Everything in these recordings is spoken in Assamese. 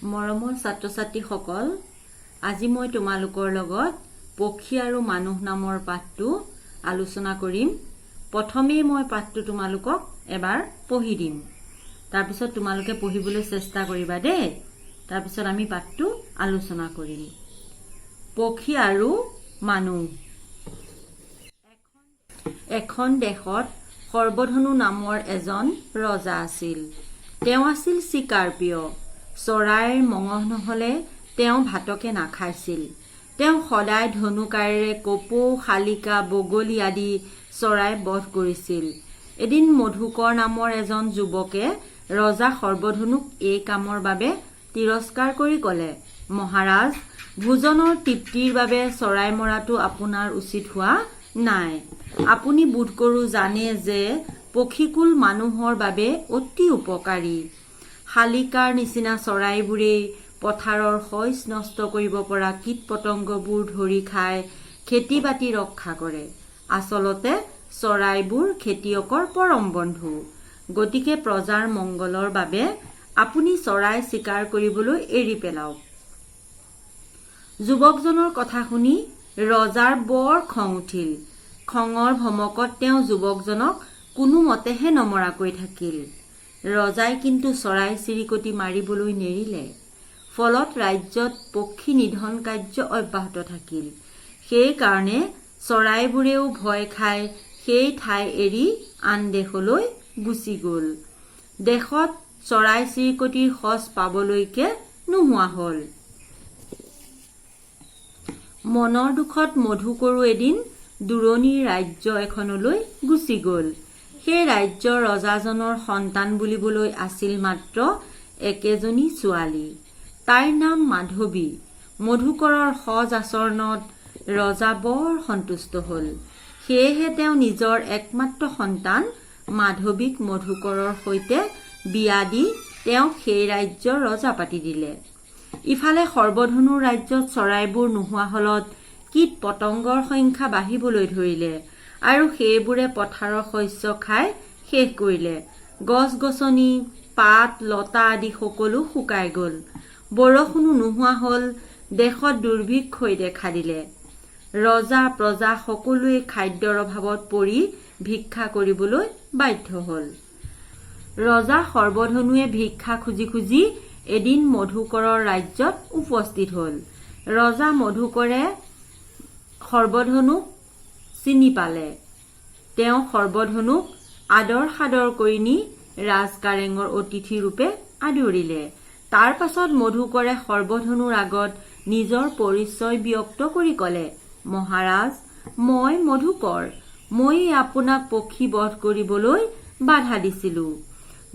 মৰমৰ ছাত্ৰ ছাত্ৰীসকল, আজি মই তোমালোকৰ লগত পক্ষী আৰু মানুহ নামৰ পাঠটো আলোচনা কৰিম। প্ৰথমেই মই পাঠটো তোমালোকক এবাৰ পঢ়ি দিম, তাৰপিছত তোমালোকে পঢ়িবলৈ চেষ্টা কৰিবা দেই। তাৰপিছত আমি পাঠটো আলোচনা কৰিম। পক্ষী আৰু মানুহ। এখন দেশত সৰ্বধনু নামৰ এজন ৰজা আছিল। তেওঁ আছিল চিকাৰ প্ৰিয়। চৰাইৰ মঙহ নহলে তেওঁ ভাতকে নাখাইছিল। তেওঁ সদায় ধনু কাঁড়েৰে কপৌ, শালিকা, বগলী আদি চৰাই বধ কৰিছিল। এদিন মধুকৰ নামৰ এজন যুৱকে ৰজা সৰ্বধনুক এই কামৰ বাবে তিৰস্কাৰ কৰি ক'লে, "মহাৰাজ, ভোজনৰ তৃপ্তিৰ বাবে চৰাই মৰাটো আপোনাৰ উচিত হোৱা নাই। আপুনি বোধকৰো জানে যে পক্ষীকুল মানুহৰ বাবে অতি উপকাৰী। শালিকাৰ নিচিনা চৰাইবোৰেই পথাৰৰ শইচ নষ্ট কৰিব পৰা কীট পতংগবোৰ ধৰি খাই খেতি বাতি ৰক্ষা কৰে। আচলতে চৰাইবোৰ খেতিয়কৰ পৰম বন্ধু। গতিকে প্ৰজাৰ মংগলৰ বাবে আপুনি চৰাই চিকাৰ কৰিবলৈ এৰি পেলাওক।" যুৱকজনৰ কথা শুনি ৰজাৰ বৰ খং উঠিল। খঙৰ ভমকত তেওঁ যুৱকজনক কোনোমতেহে নমৰাকৈ থাকিল। ৰজাই কিন্তু চৰাই চিৰিকটি মাৰিবলৈ নেৰিলে। ফলত ৰাজ্যত পক্ষী নিধন কাৰ্য অব্যাহত থাকিল। সেইকাৰণে চৰাইবোৰেও ভয় খাই সেই ঠাই এৰি আন দেশলৈ গুচি গ'ল। দেশত চৰাই চিৰিকটিৰ সঁচ পাবলৈকে নোহোৱা হ'ল। মনৰ দুখত মধুকৰো এদিন দূৰণিৰ ৰাজ্য এখনলৈ গুচি গ'ল। সেই ৰাজ্যৰ ৰজাজনৰ সন্তান বুলিবলৈ আছিল মাত্ৰ একেজনী ছোৱালী। তাইৰ নাম মাধৱী। মধুকৰৰ সজ আচৰণত ৰজা বৰ সন্তুষ্ট হ'ল। সেয়েহে তেওঁ নিজৰ একমাত্ৰ সন্তান মাধৱীক মধুকৰৰ সৈতে বিয়া দি তেওঁক সেই ৰাজ্যৰ ৰজা পাতি দিলে। ইফালে সৰ্বধনুৰ ৰাজ্যত চৰাইবোৰ নোহোৱা হলত কীট পতংগৰ সংখ্যা বাঢ়িবলৈ ধৰিলে আৰু সেইবোৰে পথাৰৰ শস্য খাই শেষ কৰিলে। গছ গছনি, পাত লতা আদি সকলো শুকাই গ'ল। বৰষুণো নোহোৱা হ'ল। দেশত দুৰ্ভিক্ষই দেখা দিলে। ৰজা প্ৰজা সকলোৱে খাদ্যৰ অভাৱত পৰি ভিক্ষা কৰিবলৈ বাধ্য হ'ল। ৰজা সৰ্বধনুৱে ভিক্ষা খুজি খুজি এদিন মধুকৰৰ ৰাজ্যত উপস্থিত হ'ল। ৰজা মধুকৰে সৰ্বধনুক চিনি পালে। তেওঁ সৰ্বধনুক আদৰ সাদৰ কৰি নি ৰাজকাৰেঙৰ অতিথি ৰূপে আদৰিলে। তাৰ পাছত মধুকৰে সৰ্বধনুৰ আগত নিজৰ পৰিচয় ব্যক্ত কৰি ক'লে, "মহাৰাজ, মই মধুকৰ। ময়েই আপোনাক পক্ষী বধ কৰিবলৈ বাধা দিছিলো।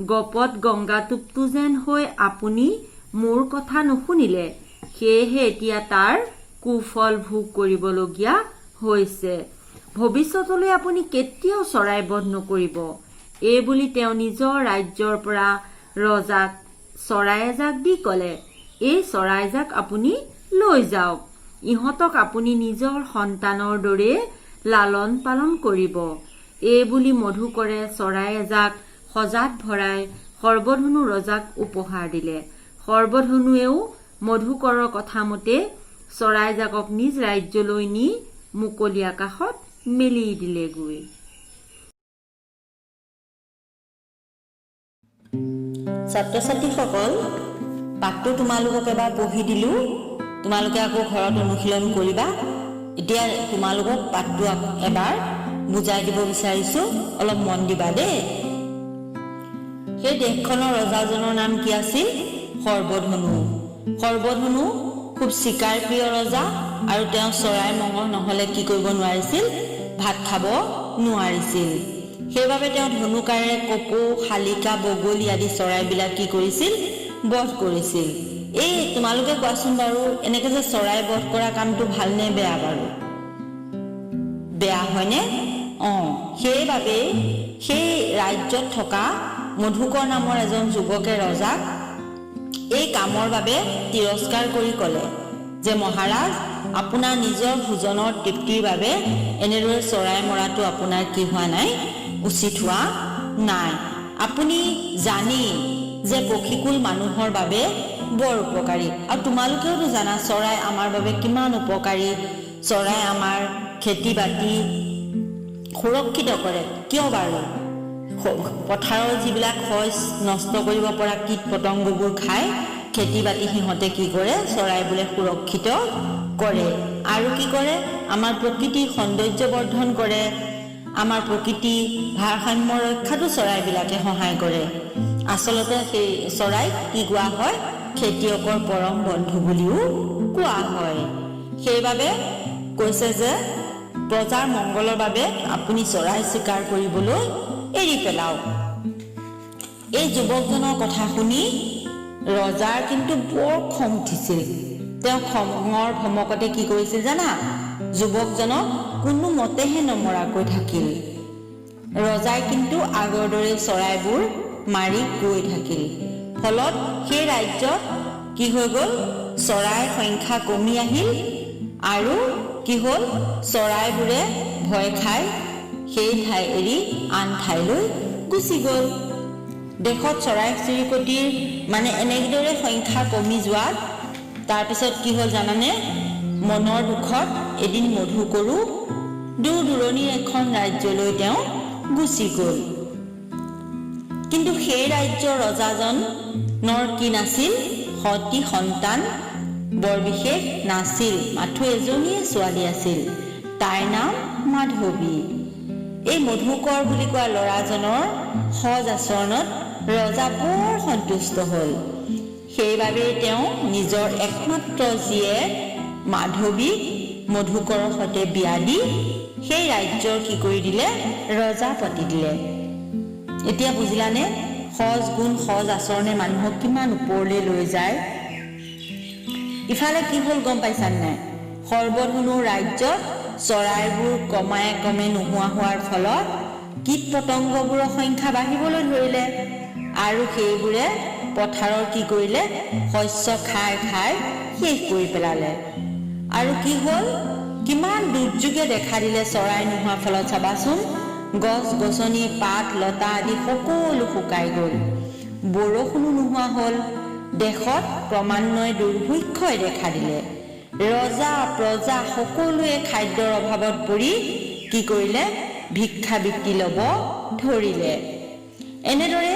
গপত গংগাটোপটো যেন হৈ আপুনি মোৰ কথা নুশুনিলে। সেয়েহে এতিয়া তাৰ কুফল ভোগ কৰিবলগীয়া হৈছে। ভৱিষ্যতলৈ আপুনি কেতিয়াও চৰাই বধ নকৰিব।" এইবুলি তেওঁ নিজৰ ৰাজ্যৰ পৰা ৰজাক চৰাই এজাক দি ক'লে, "এই চৰাইজাক আপুনি লৈ যাওক। ইহঁতক আপুনি নিজৰ সন্তানৰ দৰে লালন পালন কৰিব।" এইবুলি মধুকৰে চৰাই এজাক সজাত ভৰাই সৰ্বধনু ৰজাক উপহাৰ দিলে। সৰ্বধনুৱেও মধুকৰৰ কথামতে চৰাইজাকক নিজ ৰাজ্যলৈ নি মুকলি আকাশত মেলি দিলেগৈ। ছাত্ৰ ছাত্ৰীসকল, পাঠটো তোমালোকক এবাৰ পঢ়ি দিলোঁ। তোমালোকে আকৌ ঘৰত অনুশীলন কৰিবা। এতিয়া তোমালোকক পাঠটো এবাৰ বুজাই দিব বিচাৰিছোঁ, অলপ মন দিবা দেই। সেই দেশখনৰ ৰজাজনৰ নাম কি আছিল? সৰ্বধনু। সৰ্বধনু খুব চিকাৰ প্ৰিয় ৰজা আৰু তেওঁ চৰাই মঙহ নহ'লে কি কৰিব নোৱাৰিছিল? ভাত খাব নোৱাৰিছিল। সেইবাবে তেওঁ ধনুকাঁড়েৰে কপৌ, শালিকা, বগলী আদি চৰাইবিলাক কি কৰিছিল? বধ কৰিছিল। এই তোমালোকে কোৱাচোন বাৰু, এনেকে যে চৰাই বধ কৰা কামটো ভালনে বেয়া বাৰু? বেয়া হয়নে? অঁ, সেইবাবেই সেই ৰাজ্যত থকা মধুকৰ নামৰ এজন যুৱকে ৰজাক এই কামৰ বাবে তিৰস্কাৰ কৰি ক'লে যে মহাৰাজ, আপোনাৰ নিজৰ ভোজনৰ তৃপ্তিৰ বাবে এনেদৰে চৰাই মৰাটো আপোনাৰ কি হোৱা নাই? উচিত হোৱা নাই। আপুনি জানি যে পক্ষীকুল মানুহৰ বাবে বৰ উপকাৰী। আৰু তোমালোকেওতো জানা চৰাই আমাৰ বাবে কিমান উপকাৰী। চৰাই আমাৰ খেতি বাতি সুৰক্ষিত কৰে। কিয় বাৰু? পথাৰৰ যিবিলাক শইচ নষ্ট কৰিব পৰা কীট পতংগবোৰ খাই খেতি বাতি সিহঁতে কি কৰে? চৰাইবোৰে সুৰক্ষিত কৰে। আৰু কি কৰে? আমাৰ প্ৰকৃতিৰ সৌন্দৰ্য বৰ্ধন কৰে। আমাৰ প্ৰকৃতি ভাৰসাম্য ৰক্ষাতো চৰাইবিলাকে সহায় কৰে। আচলতে সেই চৰাইক কি কোৱা হয়? খেতিয়কৰ পৰম বন্ধু বুলিও কোৱা হয়। সেইবাবে কৈছে যে প্ৰজাৰ মংগলৰ বাবে আপুনি চৰাই চিকাৰ কৰিবলৈ এৰি পেলাওক। এই যুৱকজনৰ কথা শুনি ৰজাৰ কিন্তু বৰ খং উঠিছিল। তেওঁ খঙৰ ভমকতে কি কৰিছিল জানা? যুৱকজনক কোনোমতেহে নমৰাকৈ থাকিল। ৰজাই কিন্তু আগৰ দৰে চৰাইবোৰ মাৰি গৈ থাকিল। ফলত সেই ৰাজ্যত কি হৈ গ'ল? চৰাইৰ সংখ্যা কমি আহিল। আৰু কি হ'ল? চৰাইবোৰে ভয় খাই সেই ঠাই এৰি আন ঠাইলৈ গুচি গ'ল। দেশত চৰাই চিৰিকটিৰ মানে এনেদৰে সংখ্যা কমি যোৱাত তাৰপিছত কি হ'ল জানানে? মনৰ দুখত এদিন মধুকৰো দূৰ দূৰণিৰ এখন ৰাজ্যলৈ তেওঁ গুচি গ'ল। কিন্তু সেই ৰাজ্যৰ ৰজাজনৰ কি নাছিল? সতি সন্তান বৰ বিশেষ নাছিল, মাথো এজনীয়ে ছোৱালী আছিল, তাইৰ নাম মাধৱী। এই মধুকৰ বুলি কোৱা ল'ৰাজনৰ সজ আচৰণত ৰজা বৰ সন্তুষ্ট হ'ল। সেইবাবেই তেওঁ নিজৰ একমাত্ৰ জীয়েক মাধৱীক মধুকৰৰ সৈতে বিয়া দি সেই ৰাজ্যৰ কি কৰি দিলে? ৰজা পাতি দিলে। এতিয়া বুজিলানে, সজ গুণ সজ আচৰণে মানুহক কিমান ওপৰলৈ লৈ যায়? ইফালে কি হ'ল গম পাইছানে নাই? সৰ্বধনুৰ ৰাজ্যত চৰাইবোৰ কমাই ক্ৰমে নোহোৱা হোৱাৰ ফলত কীট পতংগবোৰৰ সংখ্যা বাঢ়িবলৈ ধৰিলে আৰু সেইবোৰে পথাৰৰ কি কৰিলে? শস্য খাই খাই শেষ কৰি পেলালে। আৰু কি হ'ল? কিমান দুৰ্যোগে দেখা দিলে চৰাই নোহোৱাৰ ফলত চাবাচোন। গছ গছনি, পাত লতা আদি সকলো শুকাই গ'ল, বৰষুণো নোহোৱা হ'ল। দেশত ক্ৰমান্বয়ে দুৰ্ভিক্ষই দেখা দিলে। ৰজা প্ৰজা সকলোৱে খাদ্যৰ অভাৱত পৰি কি কৰিলে? ভিক্ষাবৃত্তি ল'ব ধৰিলে। এনেদৰে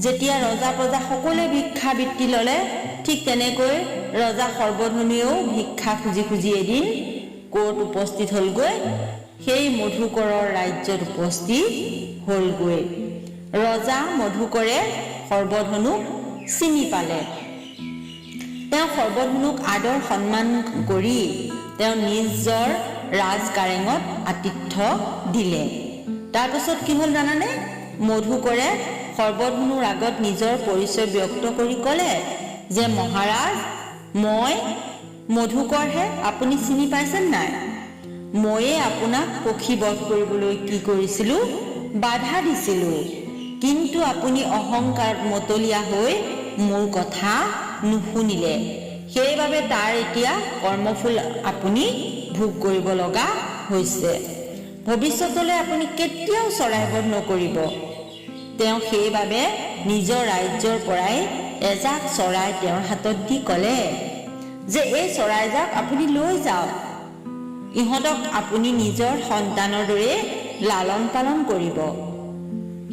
যেতিয়া ৰজা প্ৰজা সকলোৱে ভিক্ষাবৃত্তি ল'লে, ঠিক তেনেকৈ ৰজা সৰ্বধনুৱেও ভিক্ষা খুজি খুজি এদিন ক'ত উপস্থিত হ'লগৈ? সেই মধুকৰৰ ৰাজ্যত উপস্থিত হ'লগৈ। ৰজা মধুকৰে সৰ্বধনুক চিনি পালে। তেওঁ সৰ্বধনুক আদৰ সন্মান কৰি তেওঁ নিজৰ ৰাজকাৰেঙত আতিথ্য দিলে। তাৰপাছত কি হ'ল জানানে? মধুকৰে সৰ্বধনুৰ আগত নিজৰ পৰিচয় ব্যক্ত কৰি ক'লে যে মহাৰাজ, মই মধুকৰহে, আপুনি চিনি পাইছে নাই? ময়ে আপোনাক পক্ষী বধ কৰিবলৈ কি কৰিছিলোঁ? বাধা দিছিলোঁ। কিন্তু আপুনি অহংকাৰত মতলীয়া হৈ মোৰ কথা নুশুনিলে। সেইবাবে তাৰ এতিয়া কৰ্মফল আপুনি ভোগ কৰিব লগা হৈছে। ভৱিষ্যতলৈ আপুনি কেতিয়াও চৰাই বধ নকৰিব। তেওঁ সেইবাবে নিজৰ ৰাজ্যৰ পৰাই এজাক চৰাই তেওঁৰ হাতত দি ক'লে যে এই চৰাইজাক আপুনি লৈ যাওক, ইহঁতক আপুনি নিজৰ সন্তানৰ দৰে লালন পালন কৰিব।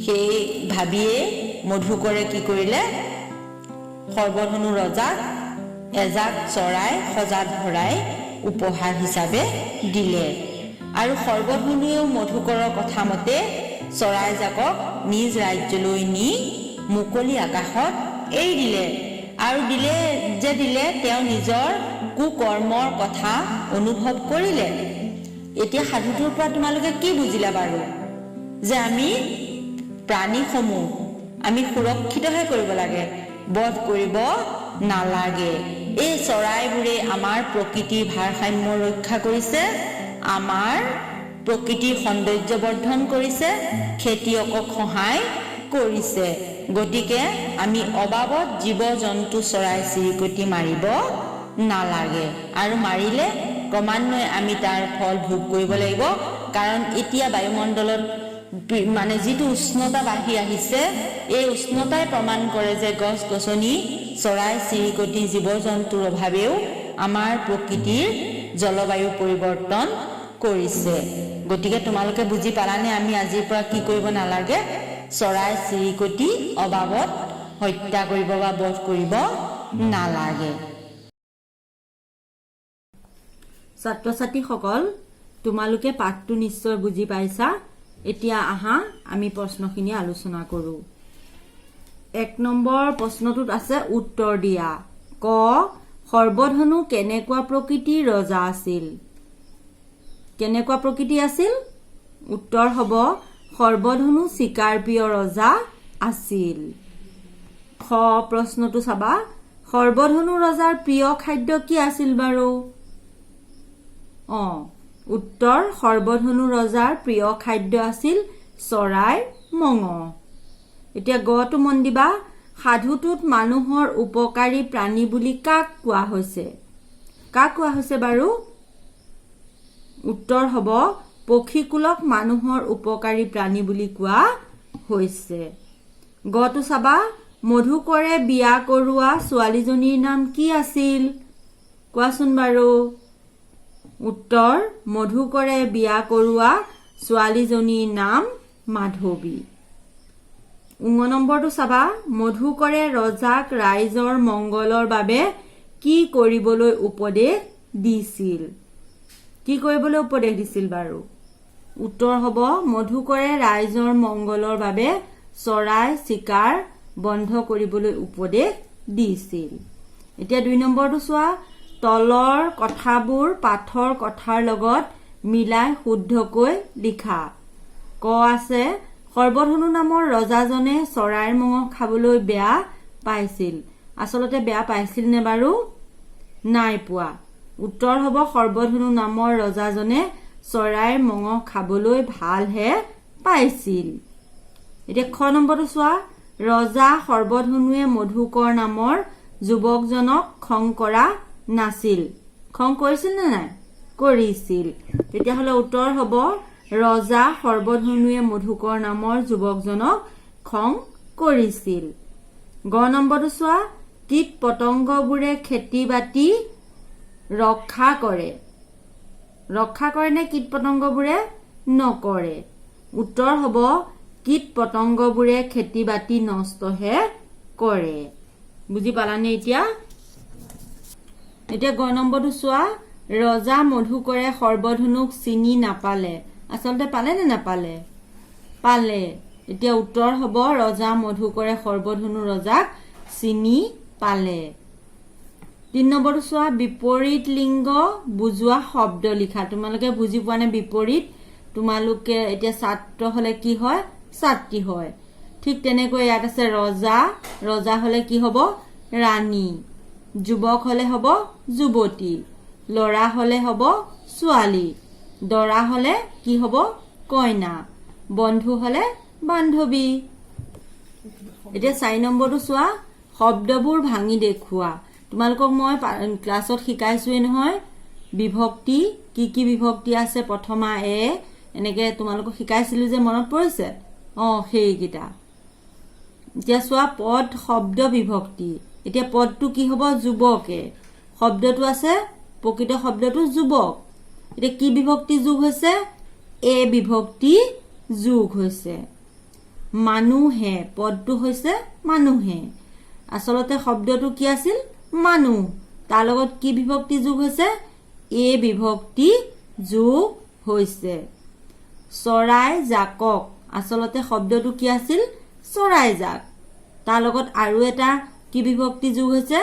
সেই ভাবিয়ে মধুকৰে কি কৰিলে? সৰ্বধনু ৰজাক এজাক চৰাই সজাত ভৰাই উপহাৰ হিচাপে দিলে। আৰু সৰ্বধনুৱেও মধুকৰৰ কথা মতে চৰাইজাকক নিজ ৰাজ্যলৈ নি মুকলি আকাশত এৰি দিলে। আৰু দিলে যে দিলে, তেওঁ নিজৰ কুকৰ্মৰ কথা অনুভৱ কৰিলে। এতিয়া সাধুটোৰ পৰা তোমালোকে কি বুজিলা বাৰু? যে আমি প্ৰাণীসমূহ আমি সুৰক্ষিতহে কৰিব লাগে, বধ কৰিব নালাগে। এই চৰাইবোৰে আমাৰ প্ৰকৃতিৰ ভাৰসাম্য ৰক্ষা কৰিছে, আমাৰ প্ৰকৃতিৰ সৌন্দৰ্য বৰ্ধন কৰিছে, খেতিয়কক সহায় কৰিছে। গতিকে আমি অবাবত জীৱ জন্তু, চৰাই চিৰিকটি মাৰিব নালাগে আৰু মাৰিলে ক্ৰমান্বয়ে আমি তাৰ ফল ভোগ কৰিব লাগিব। কাৰণ এতিয়া বায়ুমণ্ডলত মানে যিটো উষ্ণতা বাঢ়ি আহিছে, এই উষ্ণতাই প্ৰমাণ কৰে যে গছ গছনি, চৰাই চিৰিকটি, জীৱ জন্তুৰ অভাৱেও আমাৰ প্ৰকৃতিৰ জলবায়ু পৰিৱৰ্তন কৰিছে। গতিকে তোমালোকে বুজি পালানে আমি আজিৰ পৰা কি কৰিব নালাগে? চৰাই চিৰিকটি অবাবত হত্যা কৰিব বা বধ কৰিব নালাগে। ছাত্ৰ ছাত্ৰীসকল, তোমালোকে পাঠটো নিশ্চয় বুজি পাইছা। এতিয়া আহা, আমি প্ৰশ্নখিনি আলোচনা কৰোঁ। 1 নম্বৰ প্ৰশ্নটোত আছে, উত্তৰ দিয়া। ক, সৰ্বধনু কেনেকুৱা প্ৰকৃতিৰ ৰজা আছিল? কেনেকুৱা প্ৰকৃতি আছিল? উত্তৰ হ'ব, সৰ্বধনু চিকাৰ প্ৰিয় ৰজা আছিল। খ প্ৰশ্নটো চাবা, সৰ্বধনু ৰজাৰ প্ৰিয় খাদ্য কি আছিল বাৰু? উত্তৰ, সৰ্বধনু ৰজাৰ প্ৰিয় খাদ্য আছিল চৰাইৰ মঙহ। এতিয়া গটো মন দিবা, সাধুটোত মানুহৰ উপকাৰী প্ৰাণী বুলি কাক কোৱা হৈছে? কাক কোৱা হৈছে বাৰু? উত্তৰ হ'ব, পক্ষীকুলক মানুহৰ উপকাৰী প্ৰাণী বুলি কোৱা হৈছে। গটো চাবা, মধুকৰে বিয়া কৰোৱা ছোৱালীজনীৰ নাম কি আছিল? কোৱাচোন বাৰু। উত্তৰ, মধুকৰে বিয়া কৰোৱা ছোৱালীজনীৰ নাম মাধৱী। ঙ নম্বৰটো চাবা, মধুকৰে ৰজাক ৰাইজৰ মংগলৰ বাবে কি কৰিবলৈ উপদেশ দিছিল? কি কৰিবলৈ উপদেশ দিছিল বাৰু? উত্তৰ হ'ব, মধুকৰে ৰাইজৰ মংগলৰ বাবে চৰাই চিকাৰ বন্ধ কৰিবলৈ উপদেশ দিছিল। এতিয়া 2 নম্বৰটো চোৱা, তলৰ কথাবোৰ পাঠৰ কথাৰ লগত মিলাই শুদ্ধকৈ লিখা। ক আছে, সৰ্বধনু নামৰ ৰজাজনে চৰাইৰ মঙহ খাবলৈ বেয়া পাইছিল। আচলতে বেয়া পাইছিল নে বাৰু? নাই পোৱা। উত্তৰ হ'ব, সৰ্বধনু নামৰ ৰজাজনে চৰাইৰ মঙহ খাবলৈ ভালহে পাইছিল। এতিয়া খ নম্বৰটো চোৱা, ৰজা সৰ্বধনুৱে মধুকৰ নামৰ যুৱকজনক খং কৰা নাছিল। খং কৰিছিল নে নাই? কৰিছিল। তেতিয়াহ'লে উত্তৰ হ'ব, ৰজা সৰ্বধনুৱে মধুকৰ নামৰ যুৱকজনক খং কৰিছিল। গ নম্বৰটো চোৱা, কীট পতংগবোৰে খেতি বাতি ৰক্ষা কৰে। ৰক্ষা কৰে নে কীট পতংগবোৰে? নকৰে। উত্তৰ হ'ব, কীট পতংগবোৰে খেতি বাতি নষ্টহে কৰে। বুজি পালানে এতিয়া? এতিয়া গ নম্বৰটো চোৱা, ৰজা মধুকৰে সৰ্বধনুক চিনি নাপালে। আচলতে পালে নে নাপালে? পালে। এতিয়া উত্তৰ হ'ব, ৰজা মধুকৰে সৰ্বধনু ৰজাক চিনি পালে। 3 নম্বৰটো চোৱা, বিপৰীত লিংগ বুজোৱা শব্দ লিখা। তোমালোকে বুজি পোৱা নে বিপৰীত? তোমালোকে এতিয়া ছাত্ৰ হলে কি হয়? ছাত্ৰী হয়। ঠিক তেনেকৈ ইয়াত আছে ৰজা, ৰজা হলে কি হ'ব? ৰাণী। যুৱক হলে হ'ব যুৱতী। ল'ৰা হলে হ'ব ছোৱালী। দৰা হলে কি হ'ব? কইনা। বন্ধু হলে বান্ধৱী। এতিয়া 4 নম্বৰটো চোৱা, শব্দবোৰ ভাঙি দেখুওৱা। তোমালোকক মই ক্লাছত শিকাইছোৱেই নহয়, বিভক্তি, কি কি বিভক্তি আছে, প্ৰথমা এ, এনেকে তোমালোকক শিকাইছিলো যে, মনত পৰিছে? সেইকেইটা। এতিয়া চোৱা, পদ শব্দ বিভক্তি। এতিয়া পদটো কি হ'ব? যুৱকে। শব্দটো আছে, প্ৰকৃত শব্দটো যুৱক। এতিয়া কি বিভক্তি যোগ হৈছে? এ বিভক্তি যোগ হৈছে। মানুহে, পদটো হৈছে মানুহে। আচলতে শব্দটো কি আছিল? মানুহ। তাৰ লগত কি বিভক্তি যোগ হৈছে? এ বিভক্তি যোগ হৈছে। চৰাই জাকক, আচলতে শব্দটো কি আছিল? চৰাই জাক। তাৰ লগত আৰু এটা কি বিভক্তি যোগ হৈছে?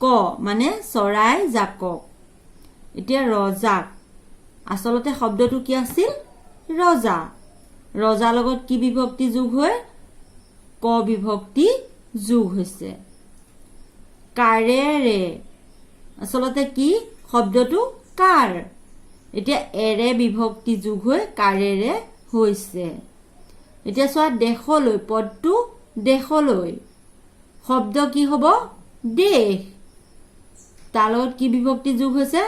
ক, মানে চৰাই জাকক। এতিয়া ৰজাক, আচলতে শব্দটো কি আছিল? ৰজা। ৰজাৰ লগত কি বিভক্তি যোগ হৈ? ক বিভক্তি যোগ হৈছে। কাৰেৰে, আচলতে কি শব্দটো? কাৰ। এতিয়া এৰে বিভক্তি যোগ হৈ কাৰেৰে হৈছে। এতিয়া চোৱা, দেশলৈ, পদটো দেশলৈ, শব্দ কি হ'ব? দেশ। তাৰ লগত কি বিভক্তি যোগ হৈছে?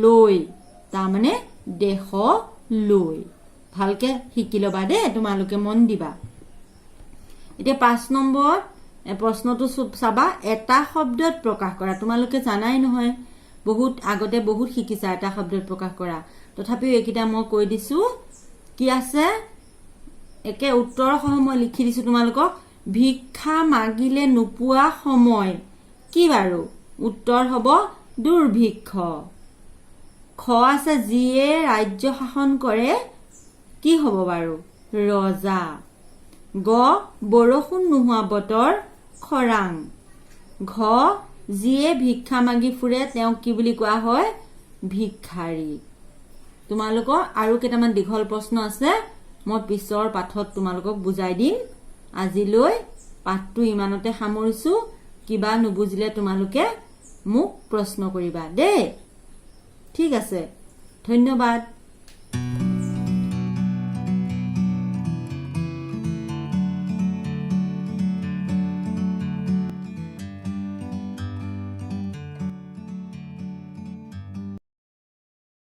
লৈ, তাৰমানে দেশলৈ। ভালকে শিকি ল'বা দেই, তোমালোকে মন দিবা। এতিয়া 5 নম্বৰত প্ৰশ্নটো চাবা, এটা শব্দত প্ৰকাশ কৰা। তোমালোকে জানাই নহয়, বহুত আগতে বহুত শিকিছা এটা শব্দত প্ৰকাশ কৰা। তথাপিও এইকেইটা মই কৈ দিছো। কি আছে? একে উত্তৰসহ মই লিখি দিছো তোমালোকক। ভিক্ষা মাগিলে নোপোৱা সময় কি বাৰু? উত্তৰ হ'ব দুৰ্ভিক্ষ। খ আছে, যিয়ে ৰাজ্য শাসন কৰে, কি হ'ব বাৰু? ৰজা। গ, বৰষুণ নোহোৱা বতৰ, খৰাং। ঘ, যিয়ে ভিক্ষা মাগি ফুৰে তেওঁক কি বুলি কোৱা হয়? ভিক্ষাৰী। তোমালোকৰ আৰু কেইটামান দীঘল প্ৰশ্ন আছে, মই পিছৰ পাঠত তোমালোকক বুজাই দিম। আজিলৈ পাঠটো ইমানতে সামৰিছো। কিবা নুবুজিলে তোমালোকে মোক প্ৰশ্ন কৰিবা দেই। ঠিক আছে, ধন্যবাদ।